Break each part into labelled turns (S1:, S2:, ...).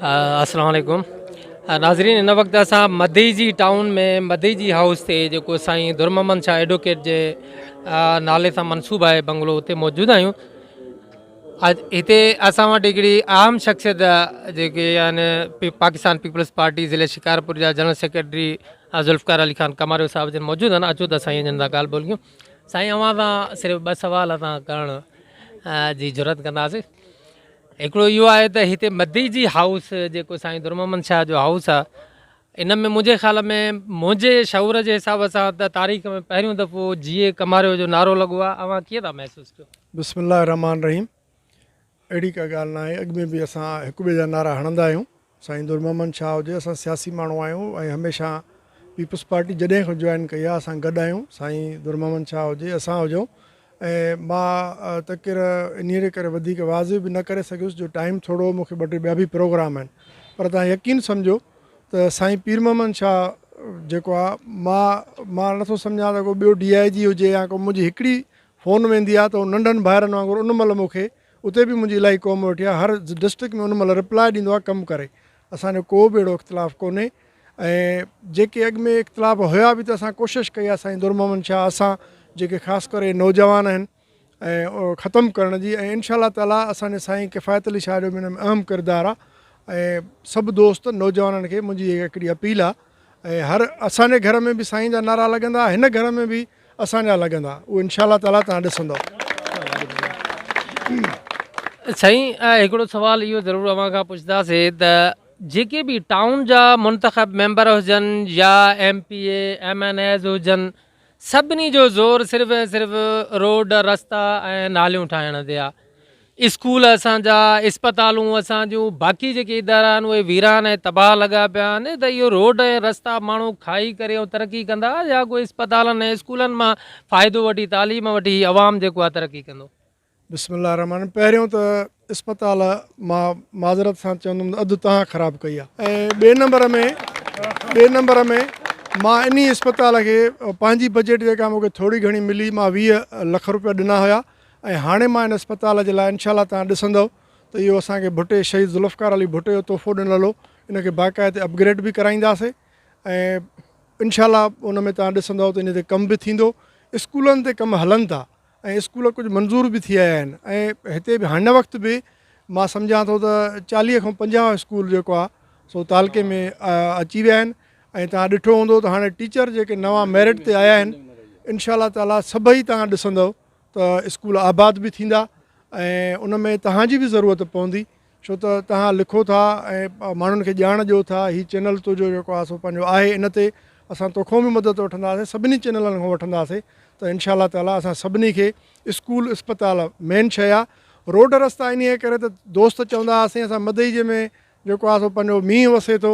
S1: السلام عليڪم ناظرين هن وقت اسان مديجي ٽائون ۾ مديجي هائوس تي جيڪو سائين در محمد شاهه ايڊووڪيٽ جي نالي سان منسوب آهي بنگلو اتي موجود آهيون هتي اسان وٽ هڪڙي اهم شخصيت جيڪي آهن پاڪستان پيپلز پارٽي ضلعي شڪارپور جا جنرل سيڪريٽري ذوالفقار علي خان ڪماريو صاحب جن موجود آهن اچو ته سائين جن سان ڳالهه ٻولهه ڪيون سائين اوهان سان صرف ٻه سوال اسان ڪرڻ جي جرئت ڪنداسين هڪڙو اهو آهي ته هتي مديجي هائوس جيڪو سائين در محمد شاهه جو هائوس آهي ان ۾ منهنجي خيال ۾ منهنجي شعور جي حساب سان ته تاريخ ۾ پهريون دفعو جيئي ڪماريو جو نعرو لڳو آهي اوهان ڪيئن ٿا محسوس ڪيو؟
S2: بسم الله الرحمٰن الرحيم اهڙي ڪا ڳالهه ناهي اڳ ۾ به اسان هڪ ٻئي جا نعرا هڻندا آهيون سائين در محمد شاهه هجي اسان سياسي ماڻهو آهيون ۽ هميشه پيپلز پارٽي جڏهن کان جوائن ڪئي آهي اسان گڏ آهيون سائين در محمد شاهه هجي اسان هجون ۽ مان تڪر انهيء جي ڪري وڌيڪ واضح به نه ڪري سگهيس جو ٽائيم ٿورو هو مون کي ٻه ٽي ٻيا به پروگرام آهن پر توهان يقين سمجهو ته سائين پير محمد شاهه جيڪو آهي مان مان نٿو سمجهان ته ڪو ٻيو ڊي I جي هجي يا ڪو منهنجي هڪڙي فون ويندي آهي ته هو ننڍن ڀائرن وانگر ان مهل مون کي اتي به منهنجي الاهي قوم ويٺي آهي هر ڊسٽرڪٽ ۾ ان مهل رپلاء ڏيندو آهي ڪم ڪري اسان جو ڪو به اهڙو اختلاف ڪونهي ۽ جيڪي اڳ ۾ اختلاف هيا به ته اسان ڪوشش ڪئي آهي سائين در محمد شاهه اسان جيڪي خاص ڪري نوجوان آهن ۽ ختم ڪرڻ جي ۽ انشاء الله تعالي اسان جي سائين ڪفايت علي شاهه جو به ان ۾ اهم ڪردار آهي ۽ سڀ دوست نوجوانن کي منهنجي هي هڪڙي اپيل آهي ۽ هر اسان جي گهر ۾ به سائين جا نعرا لڳندا هن گهر ۾ به اسان جا لڳندا اهو انشاء الله تعالي توهان ڏسندو.
S1: سائين هڪڙو سوال اهو ضرور اوهان کان پڇنداسين ته جيڪي به ٽائون جا منتخب ميمبر هجن يا M P A, M N As هجن سڀني جو زور صرف ۽ صرف روڊ رستا ۽ ناليون ٺاهڻ تي آ. اسڪول اسان جا، اسپتالون اسان جون، باقي جيڪي ادارا آهن اهي ويران ۽ تباهه لڳا پيا آهن ته اهو روڊ ۽ رستا ماڻهو کائي ڪري ۽ ترقي ڪندا يا ڪو اسپتالن ۽ اسڪولن مان فائدو وٺي تعليم وٺي عوام جيڪو آ ترقي ڪندو.
S2: بسم الله الرحمٰن الرحيم پهريون ته اسپتال مان معذرت سان چوندم ته اڌ توهان خراب ڪئي آهي ۽ ٻئي نمبر ۾ ٻئي نمبر ۾ مان انهي اسپتال کي پنهنجي بجيٽ جيڪا مون کي ٿوري گهڻي ملي مان 20 لک روپيا ڏنا هيا ۽ هاڻي مان ان اسپتال جي لاء انشاء الله توهان ڏسندؤ ته اهو اسان کي ڀٽي شهيد ذوالفقار علي ڀٽي جو تحفو ڏنل هو ان کي باقاعدي اپگريڊ به ڪرائينداسي ۽ انشاء الله ان ۾ توهان ڏسندؤ ته ان تي ڪم به ٿيندو اسڪولن تي ڪم هلن ٿا ۽ اسڪول ڪجهه منظور به ٿي آيا آهن ۽ هتي به هن وقت به مان سمجهان ٿو ته 40 کان 50 اسڪول جيڪو آهي سو تعلقي ۾ اچي ويا آهن ۽ توهان ڏٺو هوندو ته هاڻي ٽيچر جيڪي نوان ميرٽ تي آيا آهن انشاء الله تعالي سڀئي توهان ڏسندو ته اسڪول آباد به ٿيندا ۽ ان ۾ توهان جي به ضرورت پوندي ڇو ته توهان لکو ٿا ۽ ماڻهن کي ڄاڻ ڏيو ٿا هي چينل تنهنجو جيڪو آهي سو پنهنجو آهي ان تي اسان توکون به مدد وٺنداسين سڀني چينلن کان وٺنداسين ته انشاء الله تعالي اسان سڀني کي اسڪول اسپتال مين شيء آهي روڊ رستا انهي ڪري ته دوست چوندا هئاسين اسان مدئي جي ۾ جيڪو آهي سو پنهنجو مينهن وسي ٿو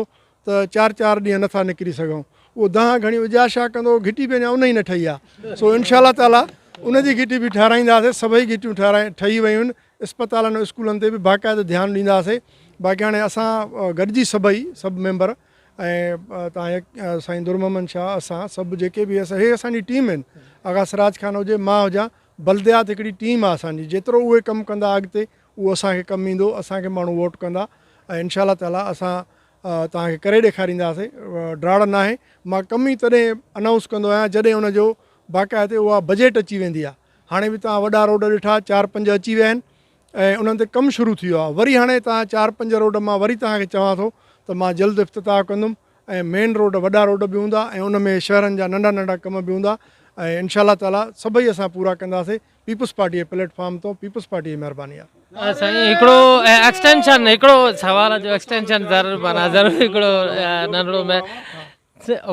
S2: ته چار چار ڏينهن نٿا نڪري سگهون اهو دانهن گهڻي اجا شا ڪندو گهٽي به اڃا ان ئي نه ٺهي آهي سو انشاء الله تعالي ان جي گهٽي به ٺهرائينداسين سڀئي گهٽيون ٺهرائي ٺهي ويون آهن اسپتالن ۽ اسڪولن تي به باقاعده ڌيان ڏينداسين باقي هاڻي اسان گڏجي سڀئي سڀ ميمبر ۽ تان سائين در محمد شاهه اسان سڀ جيڪي به اسان هي اسان جي ٽيم آهن آغا سراج خان هجي مان هجان بلديات هڪڙي ٽيم آهي اسان جي جيترو اهي ڪم ڪندا اڳتي اهو اسان کي ڪم ايندو اسان کي ماڻهو ووٽ ڪندا ۽ انشاء الله تعالي اسان توهان کي ڪري ڏيکارينداسين ڊاڙ ناهي مان ڪم ئي تڏهن انائونس ڪندو آهيان جڏهن ان جو باقاعدي اها بجيٽ اچي ويندي آهي هاڻي به توهان وڏا روڊ ڏٺا چار پنج اچي ويا آهن ۽ انهن تي ڪم شروع ٿي ويو آهي وري هاڻي توهان چار پنج روڊ مان وري توهان کي چوان ٿو ته مان جلد افتتاح ڪندم ۽ مين روڊ وڏا روڊ به هوندا ۽ ان ۾ شهرن جا ننڍا ننڍا ڪم به هوندا ۽ انشاء الله تعالي سڀئي اسان پورا ڪنداسين پيپلز پارٽي جي پليٽ فارم تون پيپلز پارٽي جي مهرباني آهي.
S1: سائين هڪڙو ايڪسٽينشن هڪڙو سوال جو ايڪسٽينشن ضرور معنيٰ ضرور هڪڙو ننڍڙو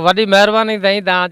S1: وڏي مهرباني سائين توهان جي.